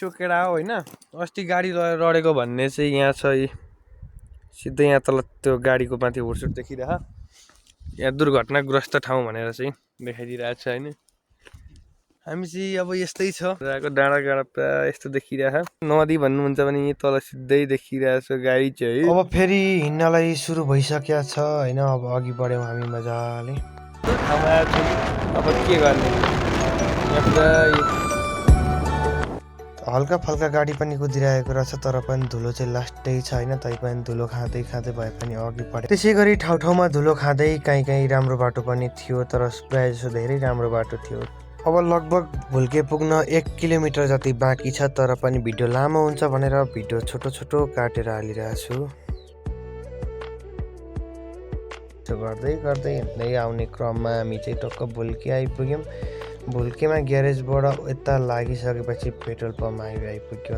यसो केटा हो होइन अस्ति गाडी लडेको भन्ने चाहिँ यहाँ छ सिधै यहाँ तल त्यो गाडीको माथि हुर्सुट देखिरह यहाँ दुर्घटनाग्रस्त ठाउँ भनेर चाहिँ देखाइदिइरहेको छ होइन हामी चाहिँ अब यस्तै छ डाँडा प्रायः यस्तो देखिरह नदी भन्नुहुन्छ भने यही तल सिधै देखिरहेछ गाडी चाहिँ अब फेरि हिँड्नलाई सुरु भइसकेको छ होइन अब अघि बढ्यौँ हामी मजाले अब के गर्ने हल्का फल्का गाडी पनि कुदिरहेको रहेछ तर पनि धुलो चाहिँ लास्टै छ होइन तैपनि धुलो खाँदै खाँदै भए पनि अघि बढे त्यसै गरी ठाउँ धुलो खाँदै काहीँ राम्रो बाटो पनि थियो तर प्रायः जसो धेरै राम्रो बाटो थियो अब लगभग भुल्के पुग्न 1 किलोमिटर जति बाँकी छ तर पनि भिडियो लामो हुन्छ भनेर भिडियो छोटो काटेर हालिरहेछु गर्दै हिँड्दै आउने क्रममा हामी चाहिँ टक्क भुल्के आइपुग्यौँ भुल्केमा ग्यारेजबाट यता लागिसकेपछि पेट्रोल पम्प आइपुग्यो